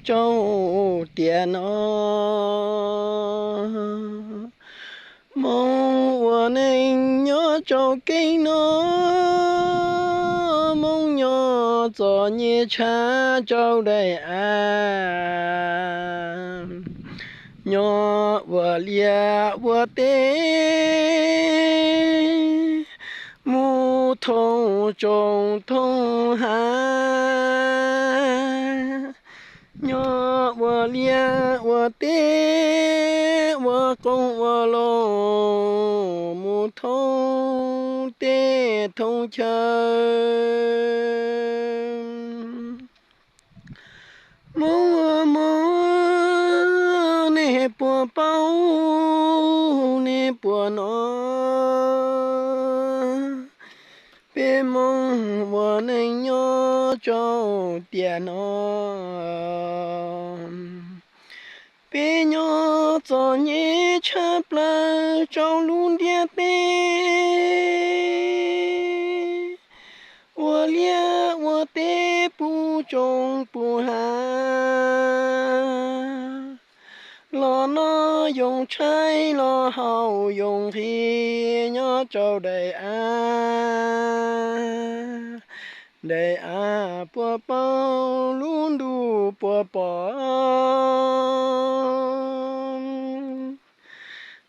rau tiam no. Hmoob ua neej nyob rau kev no, Hmoob nyob txom nyem tshaj rau daim av. Nyob ua liaj ua teb, mus thoob roob thoob hav. Nyob ua liaj ua teb, ua qoob ua loo, mus thoob teb thoob chaw. Hmoob, Hmoob, nej puas paub, nej puas hnov? Peb Hmoob ua neej nyob rau tiam no, peb nyob txom nyem tshaj plaws rau lub ntiaj teb. Ua liaj ua teb puv roob puv hav, los noj yoo tshaib los haus yoo nqhis nyob rau daim av. Daim av puas paub, lub ntuj puas pom?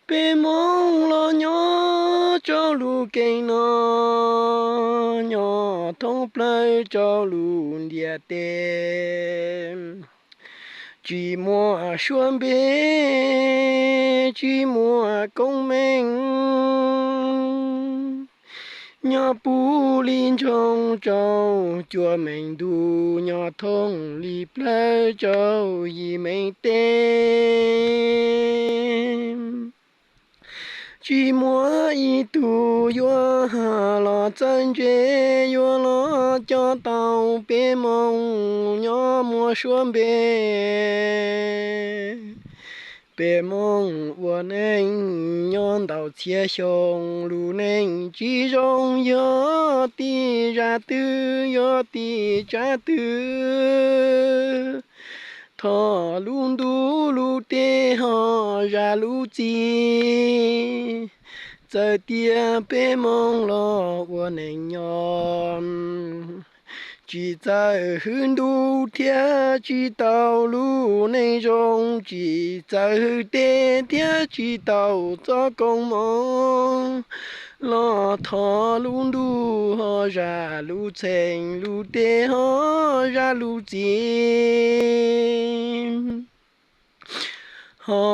Peb Hmoob los nyob rau lub keeb no, nyob thoob plaws rau lub ntiaj teb. Tsis muaj suab npe, tsis muaj koob meej, nyob puv li ntsoog rau cuaj meem ntuj, nyob thoob li plawv rau yim meem teb. Tsis muaj ib tug yuav los txawj ntse, yuav los coj tau peb Hmoob nyob muaj suab npe. Peb Hmoob ua neej nyob ntau txhiab xyoo, lub neej tsis zoo yog tim zaj twg, yog tim tsab twg. Thov lub ntuj lub teb ho zam lub txim, txawm tias peb Hmoob los ua neej nyob tsis txawj hwm ntuj thiab tsis tau lub neej zoo, tsis txawj hwm teb thiab tsis tau txoj koob hmoov, los thov lub ntuj ho zam lub txheej, lub teb ho zam lub txim. Ho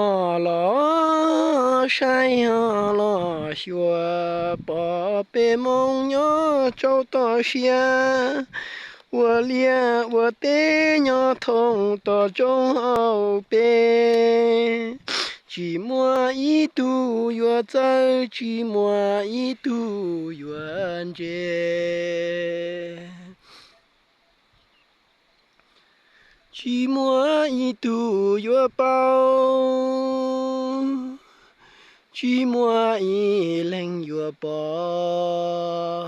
los saib ho los xyuas pom peb Hmoob nyob rau toj siab, ua liaj ua teb nyob thoob toj roob hauv pes. Tsis muaj ib tug yuav txawj, tsis muaj ib tug yuav ntse. Tsis muaj ib tug yuav paub, tsis muaj ib leeg yuav pom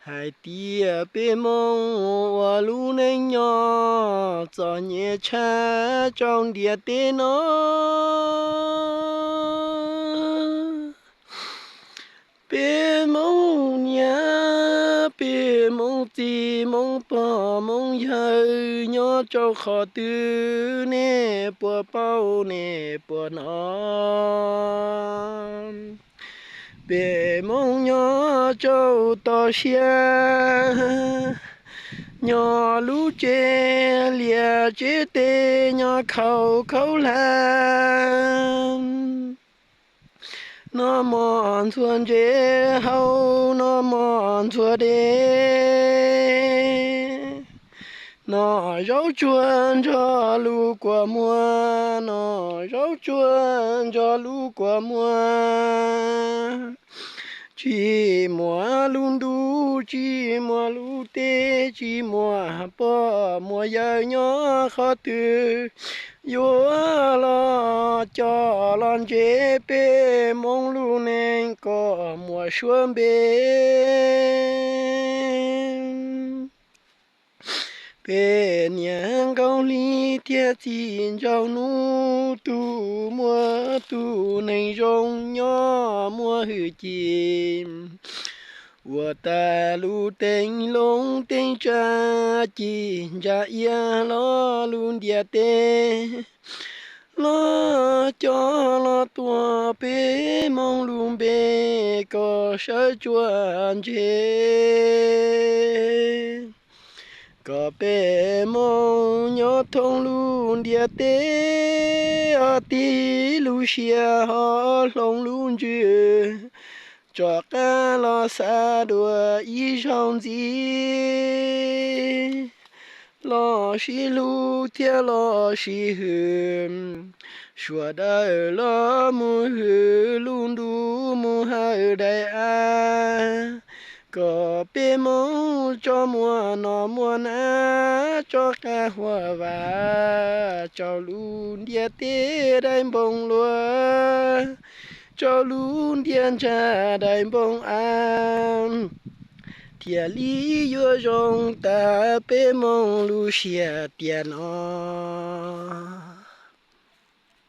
hais tias peb Hmoob ua lub neej nyob txom nyem tshaj rau ntiaj teb no. Peb Hmoob niam, peb Hmoob txiv, Hmoob pog Hmoob yawg nyob rau qhov twg nej puas paub nej puas hnov? Peb Hmoob nyob rau toj siab, nyob lub tsev liaj tsev teb nyob khaum khaub hlab. Noj mov ntxhua ntses haus, noj mov ntxhua dej, noj zaub tsuag nrog lub kua muag, noj zaub tsuag nrog lub kua muag. Tsis muaj lub ntuj, tsis muaj lub teb, tsis muaj pog muaj yawg nyob qhov twg yuav los coj los ntse peb Hmoob lub neej kom muaj suab npe. Peb niam nkauj hli thiab txiv ntxawm hnub, tus muaj tus neeg zoo nyob muaj hwj chim, ua tag lub teeb loo teeb tsa, ci ntsa iab hlo lub ntiaj teb, los coj los tuav peb Hmoob lub npe kom sawv tsuag ntse. Kom peb Hmoob nyob thoob lub ntiaj teb, ho tig lub siab ho hloov lub ntsws, rov qab los xav dua ib zaug ntxiv. Los sib hlub thiab los sib hwm, sawv daws los mus hwm lub ntuj mus hawm daim av, kom peb Hmoob tso muaj noj muaj hnav, rov qab huam vam rau lub ntiaj teb daim npoo luaj, rau lub ntiaj ntsa daim npoo av, thiaj li yuav zoo tas peb Hmoob lub siab tiam no.